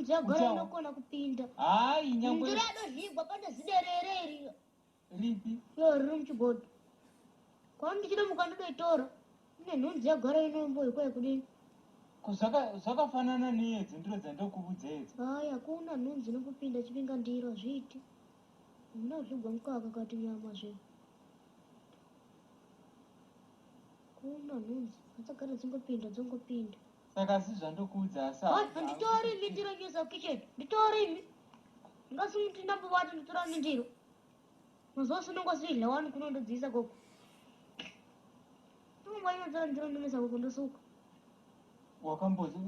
Nhunzi yagara inokona kupinda. Hayi nyangwe. Ndiro yadodligwa pane ziderere iri. Ripi? Yo riri muchigodo. Kwani ndichidomuka ndodoitora. Ine nhunzi yagara inomboikwa yekudini. Ko zvakafanana neyedzo ndiro dzandokuudza idzo. Hayi hakuna nhunzi inopinda chipinga ndiro hazviiti. Hamuna kudligwa mukaka kati nyama zve. Kuna nhunzi dzakagara dzingopinda dzongopinda. Saka asi zvandokuudza asi handitori imi ndiro nyusa kitchen nditori imi ngasimuti ndambobata nditora mindiro mazuva sinongosvidla wani kuno ndodziisa koko ndongombainotora ndiro ndinoisa koko ndosuka.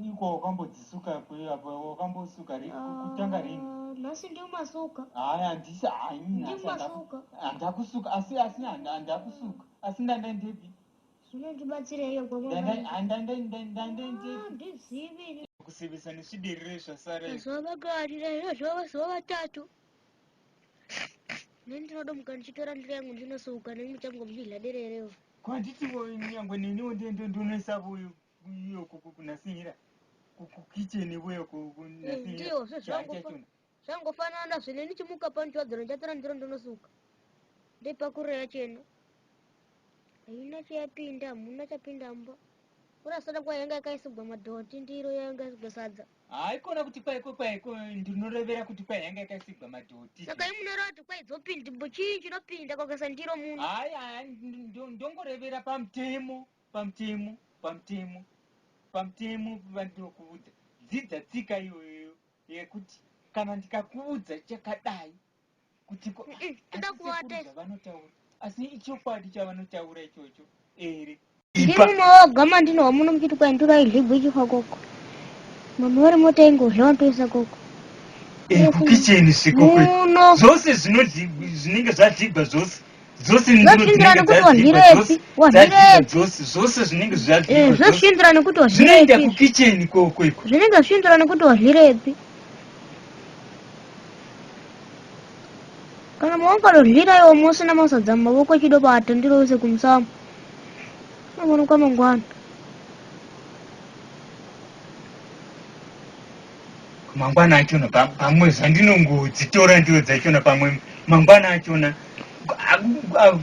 Iko wakambodzisuka apa wakambosuka kutanga rini? Nhasi ndimasuka. Hayi handisi hayi ndimasuka. Handakusuka asi asi handakusuka asi ndandandepi? Zvinondibatsireyo Ndandandepi? Kusevesa nesviderere zvasara. Mazuva magari mazuva mazuva matatu. Neni ndinodomuka ndichitora ndiro yangu ndinosuka nemi muchango muchidla dererewo. Kwanditi nyangwe neniwo ndonoisa uyu iyo kunasinyira kukicheni uyo kunasinyira. Zvangofanana zve neni chimuka pano chiwadziro ndichatora ndiro ndonosuka. Ndoipakurira yachena. Haina chayapinda, hamuna chapinda mumba. Urasada kwa yanga yakaisirwa madhoti ndiro yanga yakaisirwa sadza. Haikona kuti kwaiko kwaiko ndinorevera kuti kwai yanga yakaisirwa madhoti. Saka imi munoreva kuti kwai dzopinda chii chinopinda kwakaisa ndiro muno? Hayi hayi ndongorevera pamutemo pamutemo pamutemo pamutemo vandinokuudza. Dzidza tsika iyoyo yekuti kana ndikakuudza chakadai kuti Toda kuvata. Zvavanotaura asi ichokwadi chavanotaura ichocho ere? Ndimi maoga mandinohwa muno muchiti kwai ndiro aidligwi ichifa koko. Mama vari mota ingodla vanotoisa koko. Kukicheni sviko Muno. Zvose zvinenge zvadligwa zvose zvose Zvosvindira nekuti wadlirepi? Wadlirepi? Zvose zvose zvinenge zvadligwa Zvosvindira nekuti zvinoenda wadlirepi? Kukicheni koko iko. Zvinenge zvisvindira nekuti wadlirepi? Kana mawangadodlira iwo musina masadza mumavoko chidobata ndiro use kumusamo. Unoonekwa mangwana. Mangwana achona pamwe zvandinongodzitora ndiro dzachona pamwe mangwana achona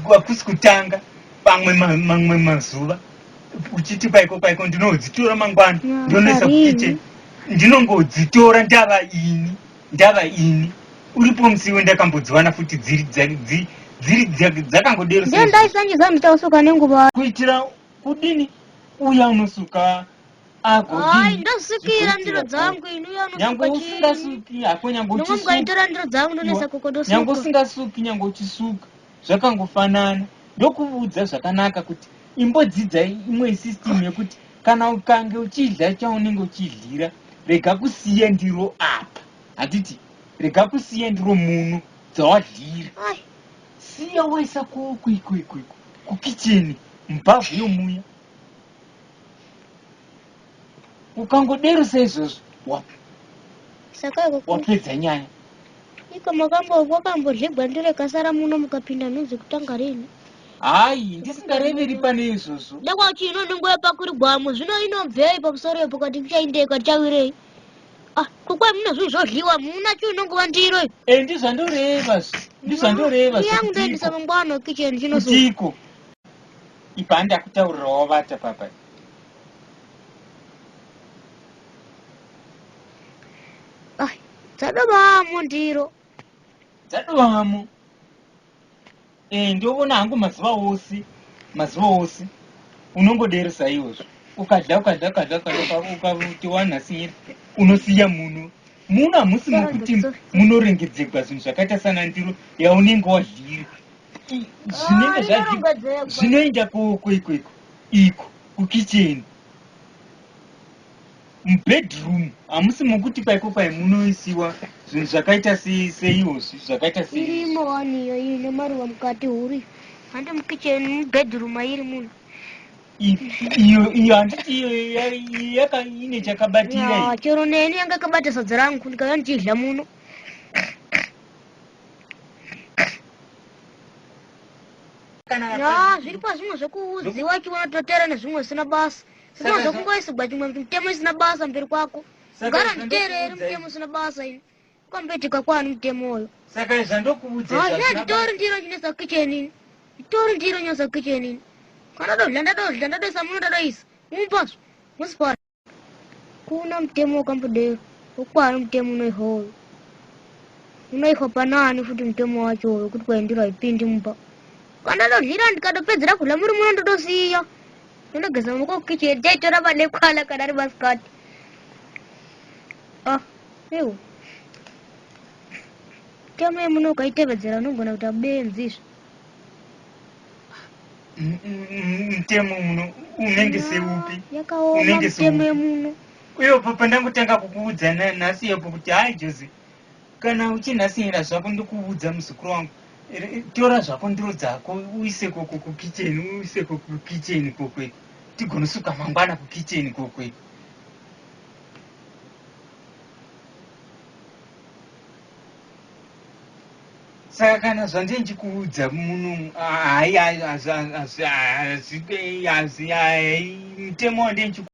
hakusi kutanga pamwe mamwe mazuva uchiti kwaiko kwaiko ndinodzitora mangwana ndonoisa kukicheni ndinongodzitora ndava ini ndava ini uripo musiwo ndakambodziwana futi dziri dziri dzakangodero. Ndiyo ndaisanyisa ndichausuka nenguva. Kuitira kudini uya unosuka? Ai, ndosukira ndiro dzangu ini uya Nyangwe unosuka chii? Usingasuki hako nyangwe Ndomwe uchisuka. mukaitora ndiro dzangu ndonesa koko Nyangwe ndosuka. usingasuki nyangwe uchisuka zvakangofanana. Ndokuudza zvakanaka kuti imbodzidza imwe system yekuti kana ukange uchidya chaunenge uchidyira rega kusiya ndiro apa handiti rega kusiya ndiro muno dzawadyira. Ai, Siya waisa koko iko iko iko kukicheni mubhavhu yomuya ukangodero saizvozvo saka iko wapedza nyaya. Iko makambo wakambodligwa ndiro ikasara muno mukapinda nhunzi kutanga rini? Hayi ndisingareveri pane izvozvo. Ndakwachi ino nenguva yepakurigwamo zvino inobvei pamusoro ipo kati kuchaindei kati chawirei? Ah, kokwai mune zvinhu zvodliwa muna chii inongova ndiro iyi. E ndizvandoreva ndizvandoreva. Yangu ndoendesa mangwana kitchen chinosuka. Kutiko ipa handakutaurira wavata papa. Ai, dzadovamo ndiro. Dzadovamo e ndovona hangu mazuva ose mazuva ose unongodero saizvozvo ukadya ukadya ukadya ukadya ukati wanhasinyira unosiya muno muno hamusi mokuti munorengedzegwa zvinhu zvakaita sana ndiro yaunenge wadyira zvinenge zvadyi zvinoenda koko iko iko iko kukicheni mubedroom hamusi mokuti kwaiko kwai munoisiwa zvinhu zvakaita seizvozvi zvakaita sei. Irimo wani iyo ine maruva mukati huru. Handi mukitchen mubedroom airi muno. Iyo iyo handiti iyo yaka ine chakabatira Ya, iyi. Chero neni yanga yakabata sadza rangu ndikauya ndichidya muno. Kana Ya, zviripo zvimwe zvekuudziwa chiona totera nezvimwe zvisina basa. Zvimwe Saka zvekungoisigwa chimwe mutemo isina basa mberi kwako. Saka Gara izvo nditereri ndokuudza mutemo usina basa ini. Kwambetika kwani mutemo uyo. Saka izvandokuudza Hazvina hazvina nditori ndiro chinesa kitchen ini. Nditori ndiro nyosa kitchen ini. Kana ndodya ndadodya ndadoisa muno ndadoisa. Mumba musipara. Kuna mutemo wakambodero. Ukwani mutemo unoihoyo. Unoihwa panani futi mutemo wacho uyo kuti kwaindiro haipindi mumba. Kana ndodyira ndikadopedzera kudya muri muno ndodosiya. Ndinogeza maoko kitchen chaitora madekwala kana ari masikati. Ah, ewo. Mitemo yemuno ukaitevedzera unogona kuita benzi izvi. Mutemo muno unenge seupi? Yakaoma Unenge mitemo seupi? yemuno. Uyopo pandangotanga kukuudza nhasi yopo kuti hai Jose, kana uchinhasiyira zvako ndikuudza muzukuru wangu, tora zvako ndiro dzako uise koko kukicheni, uise koko kukicheni kokwe, tigonosuka mangwana kukicheni kokwe. Saka kana zvandinchikuudza muno, hai, mutemo wandinchi